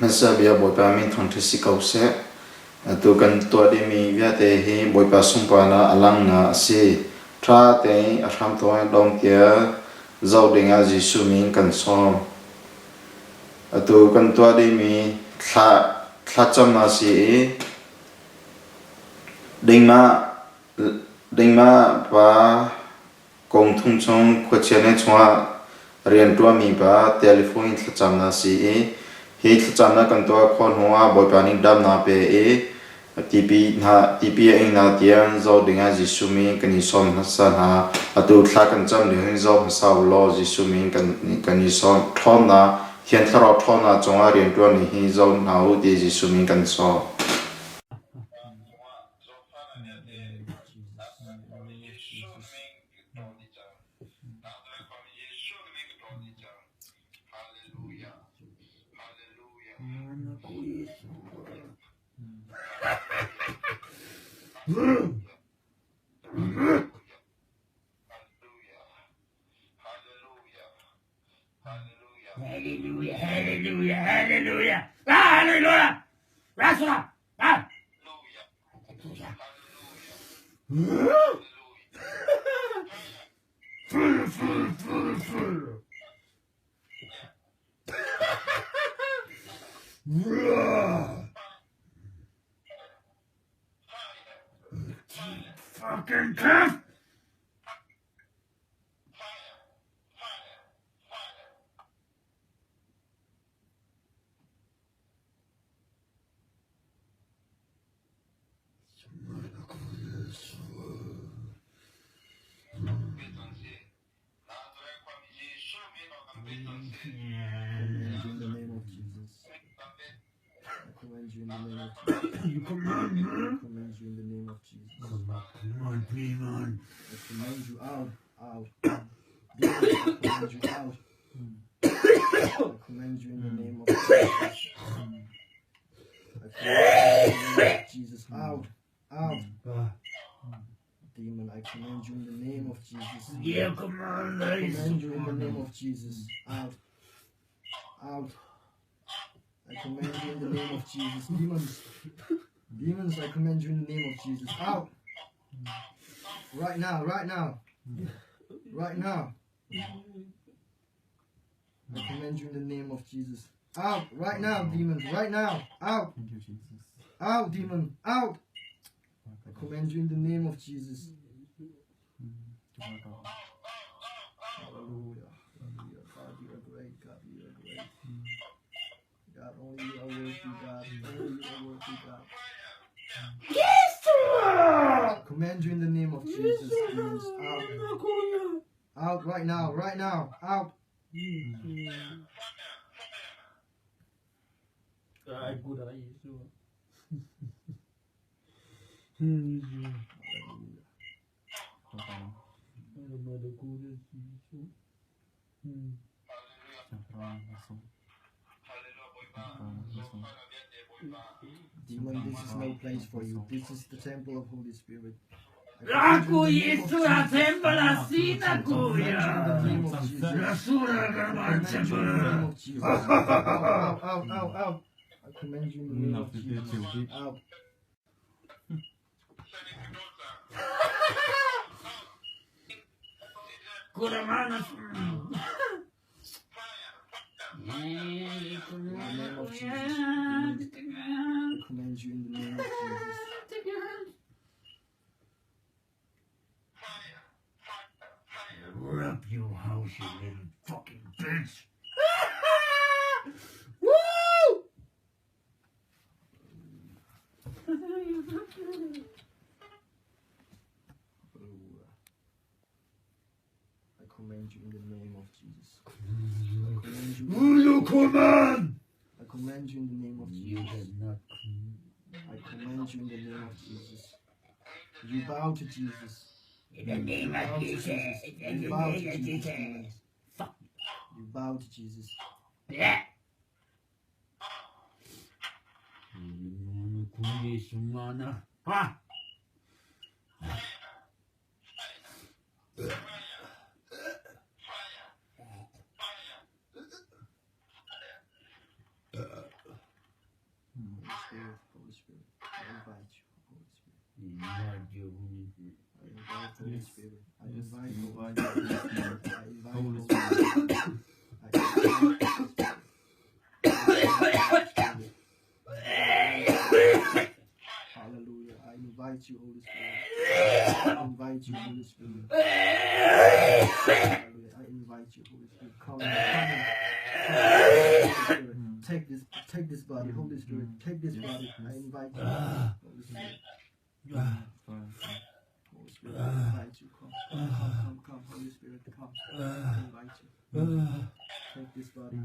Hmasa bia Bawipa min thangṭhat si ko seh. Atu kan tuah dingmi vialte hi Bawipa sunparnak a langhnak a si. Ṭha tein a hramthawk in dong tiah zoh dingah Jesuh min kan sawm. Atu kan tuah dingmi thla thlacamnak a si i dingmah pa Kum thum chung khuachia nih chungah rianṭuanmi pa telephone in thlacamnak a si i hi thlacamnak kan tuah khawh hnuah Bawipa nih damnak pe i tipi hna tipi a ingnak tiang zoh dingah Jesuh min kan i sawm hmasa hna. Atu thla kan cam lio hin zoh hmasa u law Jesuh min kan kan i sawm. Ṭhawnnak Thiang Thlarau ṭhawnnak cungah rianṭuanmi hi zoh hna u ti Jesuh min kan sawm. Hallelujah, hallelujah, hallelujah, hallelujah. Rasura, ah. Hallelujah. Full, full, full, full. Fucking cunt! Command you in the name of Jesus. I command you in the name of Jesus. You command me? I command you in the name of Jesus. Come on, come on, demon. I command you out, out. Demon, I command you out. I command you in the name of Jesus. I command you in the name of Jesus. Out, out. Demon, I command you in the name of Jesus. Yeah, come on, I command you in the name of Jesus. Out. Out. I command you in the name of Jesus. Demons. Demons, I command you in the name of Jesus. Out. Right now, right now. Right now. I command you in the name of Jesus. Out right now, demons. Right now. Out. Thank you, Jesus. Out, demon. Out. I command you in the name of Jesus. Hallelujah. Hallelujah. God, you are great. God, you are great. God, only you are worthy, God. Only you are worthy, God. I command you in the name of Jesus. Demons, out. Out right now, right now. Out. Demon, this is no place for you. This is the temple of Holy Spirit. I command Aku you in the name of Yesu Jesus. atemba sina I command you in the kuya. name of Jesus. Rasura I command you in the name of Jesus. Out, out, out, out, out. I command you in the name of Jesus. Out. Kuramana. In the name of Jesus. Demons, I command you in the name of Jesus. We're up your house, you little fucking bitch. Woo! Hallelujah. I command you in the name of Jesus. I command you. Who you command? I command you in the name of You Jesus. have not. I command you in the name of Jesus. You bow to Jesus. In the name You of bow to Jesus. Jesus. In You the bow to name of Jesus, Jesus. demons. Fuck. You bow to Jesus. Yeah. Ha! Holy Yes. Spirit. I Yes. invite We Holy invite Holy Spirit. I invite Holy Holy Spirit. Spirit. I invite Holy Spirit. I invite Holy Spirit. Hallelujah. I invite you, Holy Spirit. I invite you, Holy Spirit. Hallelujah. I invite you, Holy Spirit. Come, come, come, Holy Spirit. Take this body, Holy Spirit. Take this Yes. body. I Yes. invite you, Holy Spirit. Fire. Holy Spirit, I invite you. Come, come, come, come, come. Holy Spirit, come. I invite you. Take this body.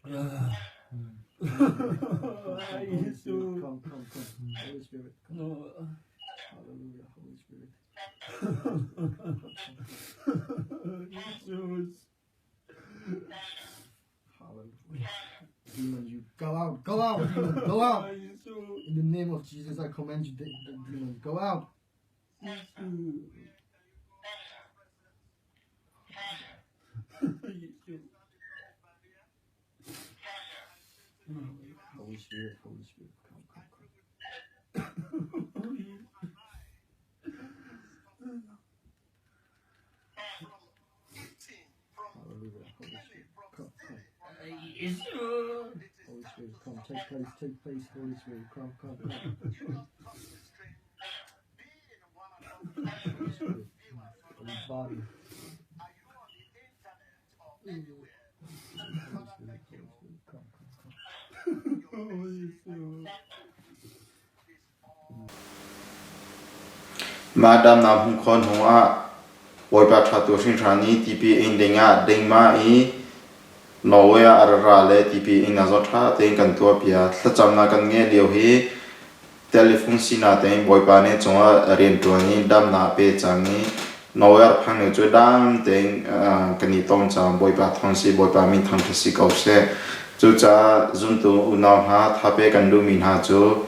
Holy Spirit, come, come, come. Holy Spirit, come, come, come. Holy Spirit, come. Hallelujah, Holy Spirit. Come, come, come. Hallelujah. Demon, you go out, go out, demon, go out. In the name of Jesus, I command you, demon, go out. Holy Spirit, Holy Spirit, come, come, come. Hallelujah, Holy Spirit, come, come. Holy Spirit, come, take place, Holy Spirit, come, come, come. Holy Spirit, in his body. Holy Spirit, Holy Spirit, come, come, come. Mah damnak hungkhawn hungah Bawipa ṭha tu hringhran i tipil in dingah dingmah i Norway ah a ra ra le tipil in ah ṭha tein kan tuahpiak. Thlacamnak kan ngeih lio hi telephone sinak tein Bawipa nih cungah rianṭuan i damnak a pe cang i Norway a rak phang lio cu dam tein kan i tong cang. Bawipa thawng si, Bawipa min thangṭhat si ko seh. Cucaah zumtu unau hna thape kan duhmi hna cu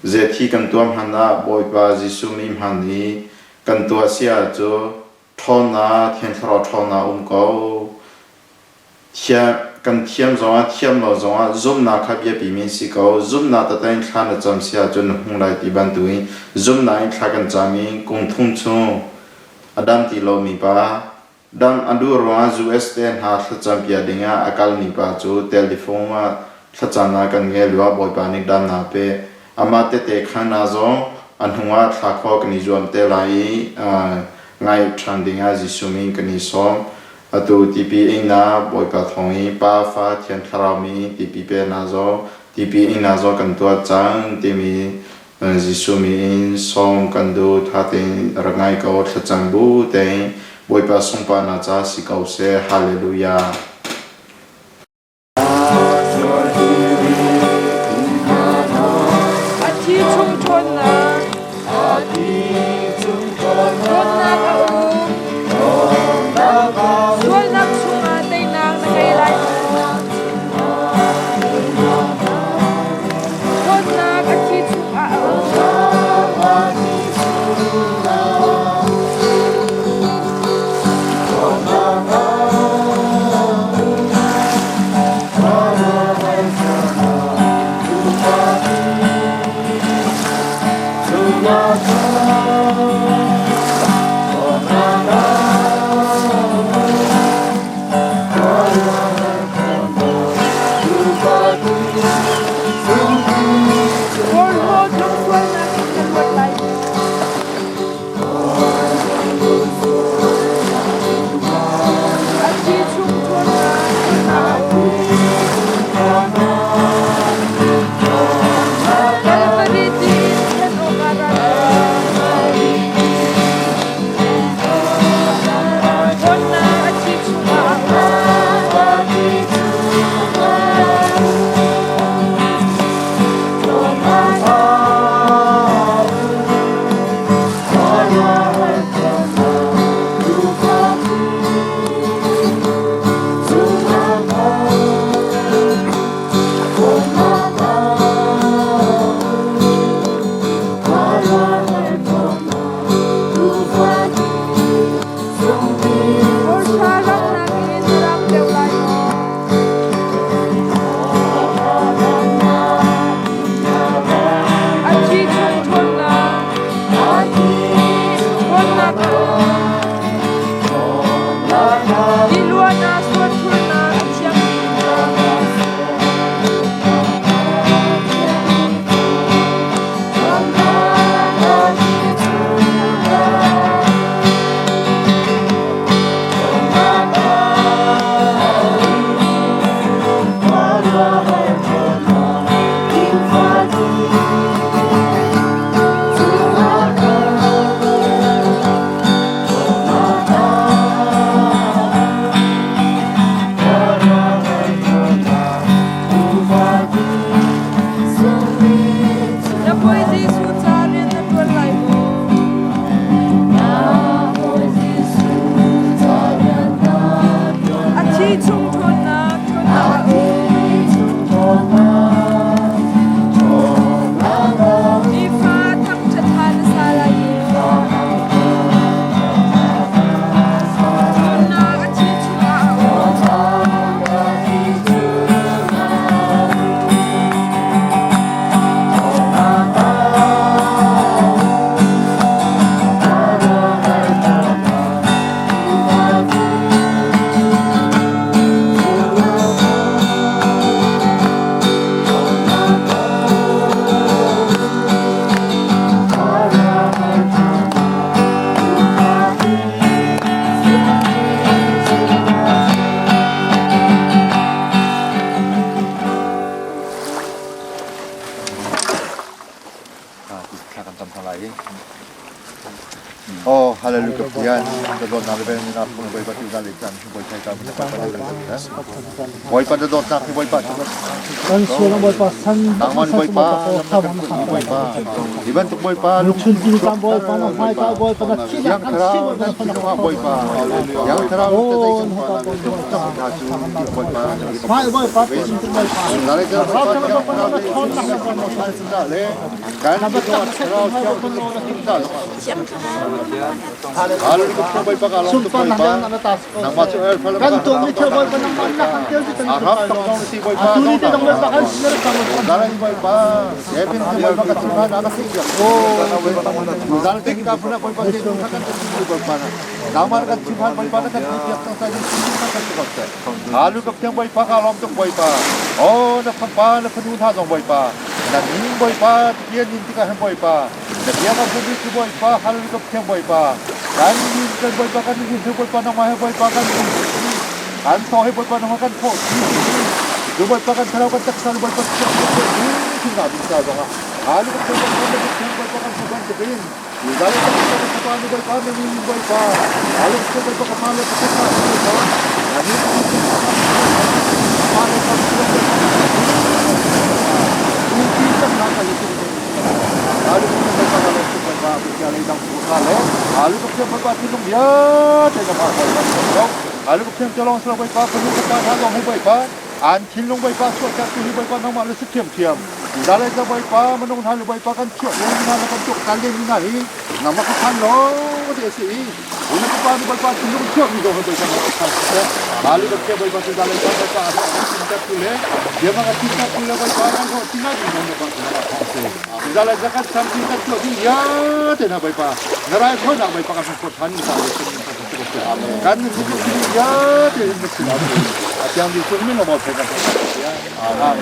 Zethi kan tuah hmanh ah Bawipa Jesuh mi hman i kan tuah si ahcun ṭhawnnak, Thiang Thlarau ṭhawnnak um ko. Kan thiam zongah thiam lo zongah zumhnak kha biapimi si ko. Zumhnak taktak in thla na cam si ahcun na hmu lai ti bantukin zumhnak in thla kan cam i kum thum chung a dam ti lomi pa Dang a duh ruangah US te hna thlacam piak dingah a kalmi pa cu telephone ah thlacamnak kan ngei lioah Bawipa nih damnak pe. Amah tete khan zong a hnungah thla khawh kan i zuam te lai i ngaih ṭhan dingah Jesuh min kan i sawm. Atu tipi ingnak Bawipa thawng i Pa, Fa, Thiang Thlarau min tipi peknak zong tipi ingnak zong kan tuah cang timi Jesuh min in sawm kan duh. Ṭha tein rak ngai ko, thlacam bu tein Bawipa sunparnak ca si ko seh. Hallelujah. A thi chung ṭhawnnak dawtnak a um. Sualnak chungah teinak na ngei lai maw? Dawtnak a thi chungah a um. Bawipa na dawtnak hi Bawipa cu Kan sual Bawipa san nangmah nih Bawipa lam na kan hruai Bawipa hi bantuk Bawipa lungchun ti tam Bawipa na hmaika Bawipa na thihnak Yang thlarau nan thinlung ah Bawipa Yang thlarau na tei kan hna cu Bawipa Hmai Bawipa Bawipa kan Kan tuahmi thil Bawipa nangmah nak kan tel ti kan Atu ni te dong Bawipa kan sin rak Na bia ka pumi cu Bawipa, hallelujah ka Pathian Bawipa. Kan min kan Bawipa kan min cu Bawipa nangmah he Bawipa kan um kan thawh he Bawipa nangmah kan thawh cu Bawipa kan thlarau kan taksa Bawipa thiang thing na ding ca zongah hallelujah ka Pathian Bawipa Bawipa kan thawh bantukin Israel kan Bawipa kan pa ni Bawipa na min Bawipa hallelujah ka Bawipa ka pa le ka pa Bawipa na min pa le ka pa An thinlung Bawipa suahter tu hi Bawipa nangmah le si thiamthiam. Zalai za Bawipa minung hna le Bawipa kan chuah leng hna le kan tuaktan len hna hi nangmah ka phan lo ti a si i una ka pa ni Bawipa thinlung chuak mi zong hi Bawipa nangmah phan siseh. Halu ka kia Bawipa cu zalai za Bawipa a rak tu le biamah ka thinlung tu le Bawipa kan hlawh tinga ding zong Bawipa Zalai zakat sampi kan tuah ding vialte hna Bawipa na rai thawinak Bawipa kan hmuh than ni ta le sin kan kan min tuk ding vialte hin na sin a tiang di cung min lo thei kan Amen.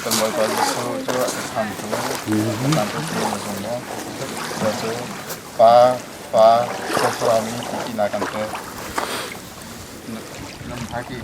Kan Bawipa Jesuh cu a khamtu a kan cu Pa Pa Thlarau nih tinak kan pek. Nan hmai phi.